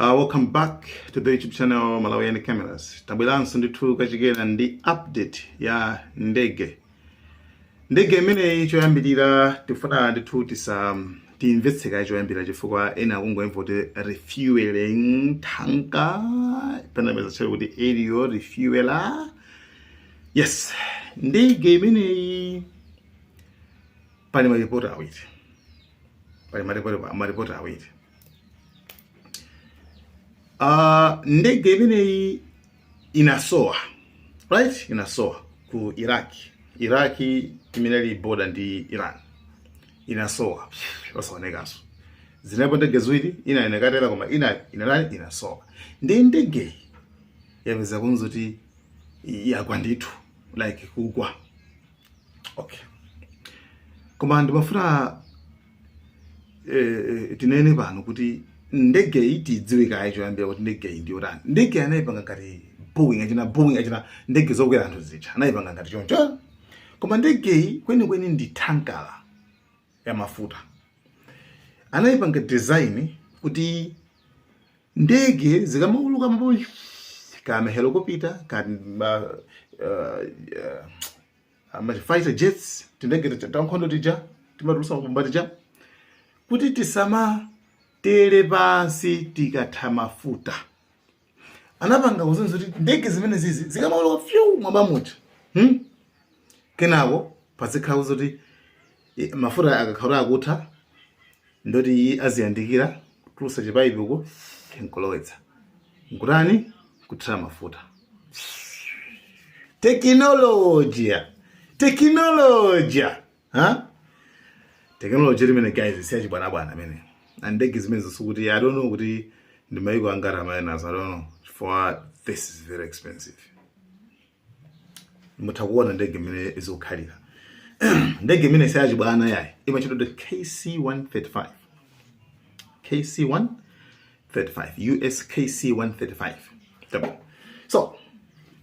Welcome back to the YouTube channel Malawian Cameras. Tabweranso ndithu kachikena ndi update ya ndege. Ndege imeneyi, choyambirira tifuna ndithu tisa timvetse kaye choyambira, chifukwa ena akungomva kuti refueling tanker, panapeza chabe kuti aerial refueler. Yes, ndege imeneyi pali maripoti awiri, pali maripoti awiri. Ndege imeneyi inasowa, right? Inasowa ku Iraq. Iraq imene ili border ndi Iran, inasowa, osaonekanso. Zinapo ndege ziwiri, ina inakatera koma ina inalani, inasowa. Ndi ndege yapeza kunzi kuti yagwa ndithu, like kugwa. Okay, koma ndimafuna tinene pano kuti ndege iyi tidziwe kaye choyambira kuti ndege iyi ndiyotani. Ndege anayipanga ngati Boeing, achina Boeing, achina ndege zokwera anthu zija, anayipanga ngati choncho, koma ndege iyi kwenikweni ndi tanker ya mafuta. Anayipanga design kuti ndege zikamauluka mapo kama helicopter, kama ama fighter jets, tindege tankhondo tija timatulusa mabomba tija, kuti tisamatere pansi tikatha mafuta. Anapanga kuzenza kuti ndege zimene zizi zikamauluka fyu mwamba muja, Kenako pazikhala kuti mafuta akakhala akutha, ndoti aziyandikira kutulusa chipaipi uko, nkulowetsa, nkutani, kuthira mafuta. Teknolojia, teknolojia, ha, technology limene guys siyachibwanabwana amene. And ndege zimene zisukuti, I don't know kuti ndi maiko angati amene nazo, I don't know, for this is very expensive. Mutha kuona ndege imene izikukhalira. Ndege imene siyachibwana yayi, imachitwa the KC 135, KC 135, US KC 135. Tapo. So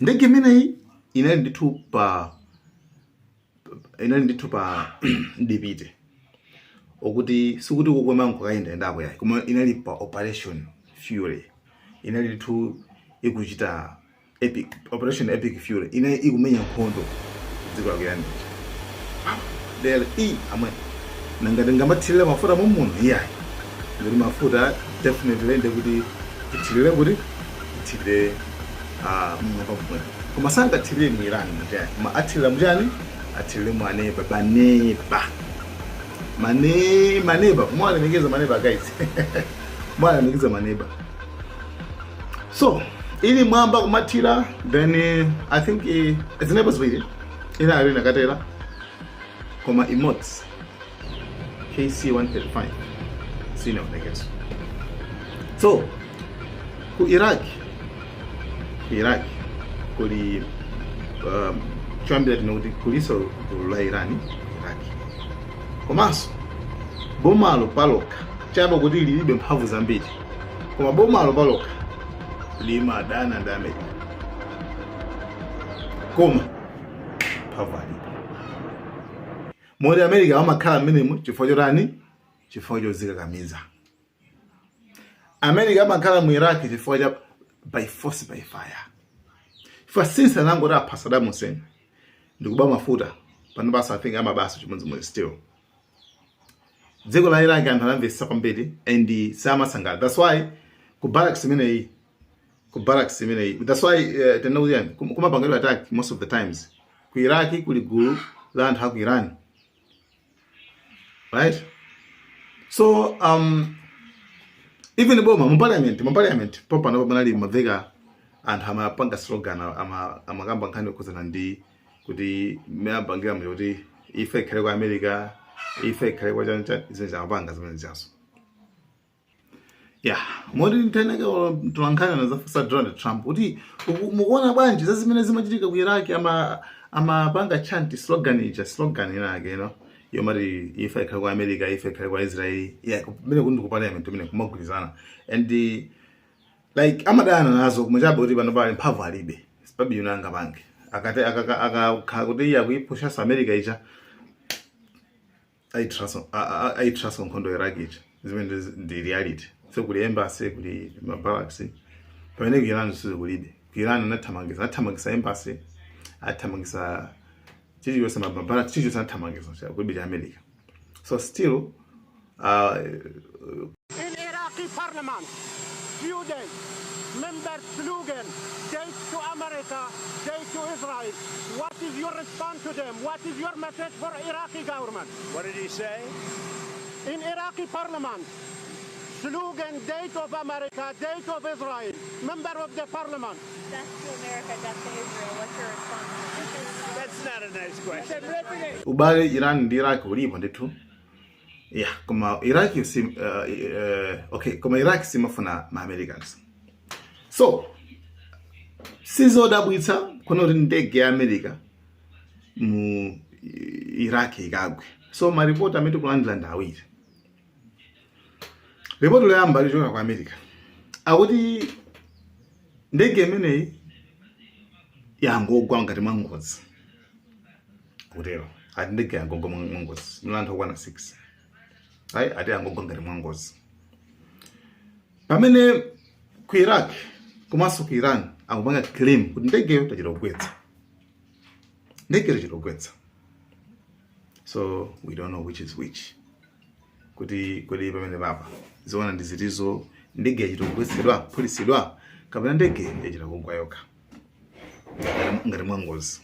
ndege imeneyi inali ndithu pa ndipite okuti sikuti kukwema nkukayendayendako yayi, koma inali pa Operation Fury. Inali ndithu ikuchita epic Operation Epic Fury, inali ikumenya nkhondo dziko la Iran. Lero i amwe nangati ngamathirire mafuta mumuno iyayi, ngati mafuta definitely ndekuti tithirire, kuti tithirire mmwamba momwe, koma sangathirire mu Iran muchani, koma athirira muchani? Athirire mu aneba, baneba, mane maneba. Mwalemekeza maneba guys, mwalemekeza maneba. So ili mwamba kumathira, then I think zinebo ziwiri, ina ali nakatera, koma imodzi KC 135 sinaonekeso. So ku Iraq kuli choyambira tino kuti kuliso gulu la Iran Iraq, komanso bomalo palokha chabe kuti lilibe mphamvu zambiri, koma bomalo palokha limadana ndi America, koma mphamvu alibe moti America amakhala mmenemu chifukwa chotani? Chifukwa chozikakamiza. America amakhala mu Iraq chifukwa cha by force by fire, chifukwa since anangoti apha Saddam Hussein ndikuba mafuta pano basa, I think amabasa chimodzimodzi. Still dziko la Iraq anthu anamvetsa kwambiri and samasangalala. That's why ku barracks imeneyi, that's why tena kuti kumapangidwa attack most of the times. Ku Iraq kuli gulu la anthu aku Iran, right? So even boma mu parliament pompano panali maveka anthu amapanga slogan, amakamba nkhani yokhuzana ndi kuti mmene mja kuti ife ikhale kwa America, ife ikhale kwa chancha, zimene zamapanga zimene zaso. Yeah, moti ntheneke mtolankhani anazafunsa Donald Trump kuti mukuona bwanji za zimene zimachitika ku Iraq, amapanga chant slogan ija, slogan inake yomati ife ikhale kwa America, ife ikhale kwa Israel. Yeah, kumene kundi ku parliament kumene kumagwirizana and like amadana nazo kumachabe kuti pano pali mphamvu alibe, sipabi yunanga pange akati akakhala kuti iye akuipushanso America ija, ayitraso nkhondo Iraq ija. Zimene ndi reality. So kuli embassy, kuli ma barracks, pamene ku Iran sizikulibe. Ku Iran anathamangisa embassy, athamangisa chilichonse, ma barracks, chilichonse anathamangisa, kulibe cha America. So still In Iraqi parliament, few days, members slogan, "Death to America, death to Israel." What is your response to them? What is your message for Iraqi government? What did he say? In Iraqi parliament, slogan, "Death of America, death of Israel," member of the parliament. Death to America, death to Israel. What's your response? That's not a nice question. Ubale Iran ndi Iraq ulipo ndithu, yeah, koma Iraq si okay, koma Iraq simafuna ma Americans. So sizodabwitsa kuona kuti ndege ya America mu Iraq ikagwe. So maripoti amene tikulandira ndi awiri. Ripoti loyamba lichoka ku America, akuti ndege imeneyi yangogwa ngati mwangozi. Kutero ati ndege yangogwa mwangozi, muna anthu okwana 6. Ayi, ati yangogwa ngati mwangozi, pamene ku Iraq komanso ku Iran akupanga claim kuti ndegeyo tachita kugwetsa, ndege tachita kugwetsa. So we don't know which is which, kuti kodi pamene papa ziona ndi zitizo? Ndege yachita kugwetsedwa, kuphulitsidwa, kapena ndege yachita kugwa yokha ngati mwangozi?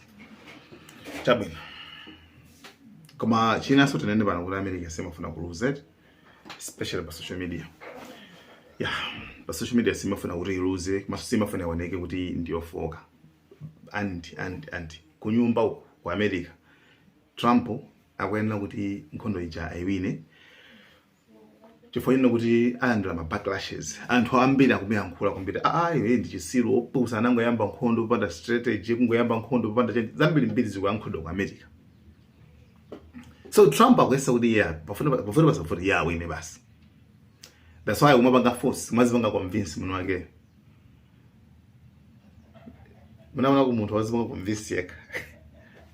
Chabwino, koma chinanso tinene pano kuti America simafuna kuluza, especially pa social media. Yeah, pa social media simafuna kuti iluze, komanso simafuna ioneke kuti ndiyofoka. And kunyumba uku ku America, Trump akuyenera kuti nkhondo ija ayiwine, chifukwa chino kuti alandira ma backlashes. Anthu ambiri akumuyankhula kwambiri: "Ah, iwe ndi chisiru, opusa, anangoyamba nkhondo popanda strategy, kungoyamba nkhondo popanda change." Zambiri mbiri zikuyankhulidwa ku America. So Trump akuyesa kuti yeah, pafuna pasafuti, iye awine basi. That's why umapanga force, umazipanga convince muno wake. Munaona ku munthu wazipanga convince yekha,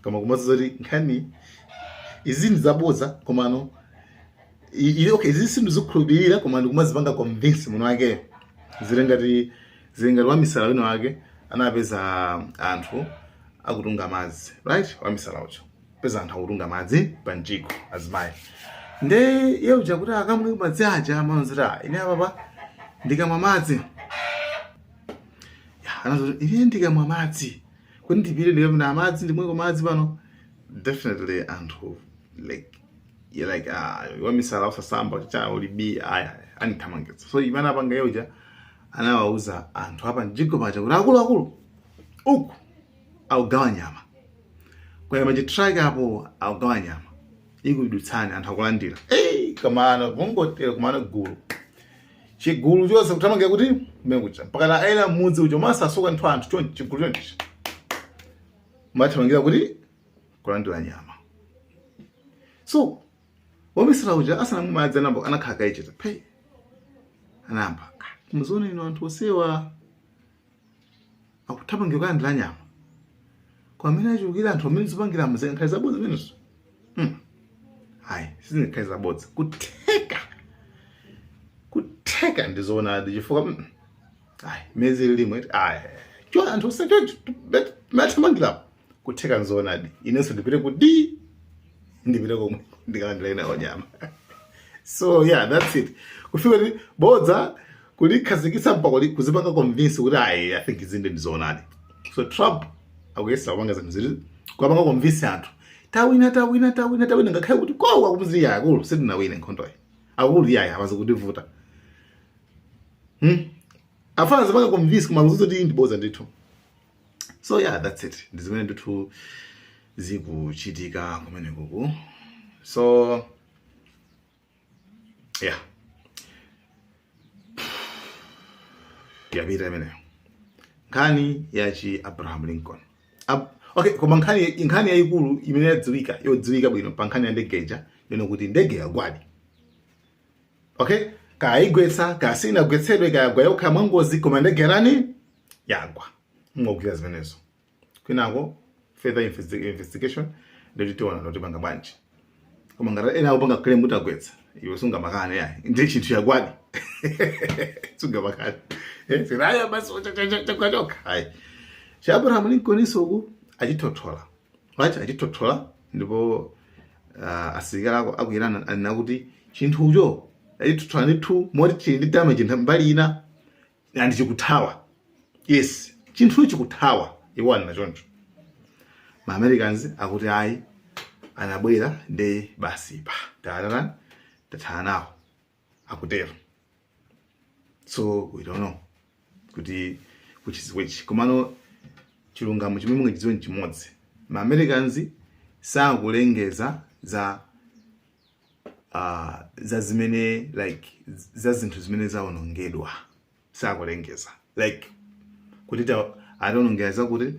koma kumaza zoti nkhani izi ndi zabodza, komano okay, izi sindizikhulupirira, koma ndikumazipanga convince muno wake. Zili ngati wamisala wina wake anapeza anthu akutunga madzi, right? Wamisala ucho peza anthu akutunga madzi pa mjigo, azimayi. Nde iye uja kuti akamwe madzi aja, amanzira, "Ah, ine apapa ndikamwa madzi ya," anazoti, "ine ndikamwa madzi kuti ndipite ndikamwa madzi, ndimweko madzi pano, definitely anthu like, you're like, ah, wamisala usasamba cha ulibi aya anithamangitsa." So imene apanga iye uja, anawauza anthu apa mjigo paja kuti, "Akuluakulu, uku akugawa nyama, kwayama chi truck apo, akugawa nyama, ikudutsani, anthu akulandira." Hey, kamano kungotera kumana gulu, chigulu chonse kuthamangira kuti kumene kuja, mpaka na ena mudzi uja umasasuka nthu anthu chonchi, chigulu chonchi mathamangira kuti kulandira nyama. So wamisala uja asanamwe madzi, anamba anakhala kayichita pe, anayamba, "Ah, muziona ino, anthu osewa akuthamangira kulandira nyama, kwa amene achulukira anthu amene zipangira nkhali zabodza zimenezo. Ayi, sizinkhali zabodza, kutheka ndizoonadi, chifukwa ayi, mezi limwe ayi cho anthu ose chonchi mathamangirapo, kutheka nzoonadi. Inenso ndipite kuti ndipite komwe ndikalandira ina nyama." So yeah, that's it. Kufika kuti bodza kulikhazikitsa mpaka kuzipanga convince kuti, "Ayi, I think izinde ndizoonadi." So Trump akuyesa kupanga zinthu zili kupanga convince anthu, "Tawina, tawina, tawina, tawina," ngakhale kuti kwawo akumuziri, "Akulu, sitinawine nkhondoyi, akulu, yayi, apaze kutivuta." Afana zipanga convince, koma kuzuza kuti ndiboza ndithu. So yeah, that's it. Ndi zimene ndithu zikuchitika kumene kuku. So yeah, yapita imeneyo nkhani yachi Abraham Lincoln. Okay, koma nkhani yayikulu imene yadziwika, yodziwika bwino pa nkhani ya ndegeja, ndino kuti ndege yagwadi. Okay, kayigwetsa, kasinagwetsedwe, kayagwa yokha mwangozi, koma ndege yarani yagwa. Mungogwira zimenezo, kwinako further investigation, nditi tiona ndoti panga bwanji. Koma ngati ena akupanga claim kuti agwetsa, iwe sungamakane, yayi, ndi chinthu yagwadi. Sungamakale siraya basi chokachoka ayi. Cha Abraham Lincoln isoku achithothola, right? Achithothola ndipo asilikali aku Iran anena kuti chinthucho achithothola ndithu moti chili ndi damage mbali ina and chikuthawa. Yes, chinthucho chikuthawa, iwo anena choncho. Ma Americans akuti ayi, anabwera ndi basi pa taatana tathana nawo, akutero. So we don't know kuti which is which, komano chilungamo chimene mungachidziwe nchimodzi: ma Americans sakulengeza za zimene, like, za zinthu zimene zawonongedwa. Sakulengeza like kuti ationongera zakuti,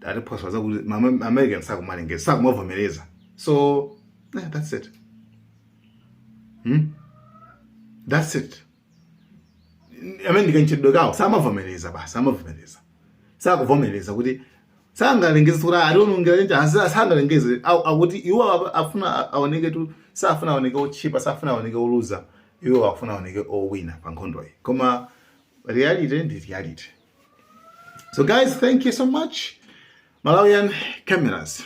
atiphwasula zakuti. Ma Americans sakumalengeza, sakumavomereza. So yeah, that's it. That's it. Amene ndikanchitidwe kawo samavomereza basi, amavomereza, sakuvomereza kuti sangalengeze kuti ationongera chencha, sangalengeze. Akuti iwo afuna aoneke tu, safuna aoneke otchipa, safuna aoneke oluza, iwo afuna aoneke owina pa nkhondoyi, koma reality ndi reality. So guys, thank you so much. Malawian Cameras.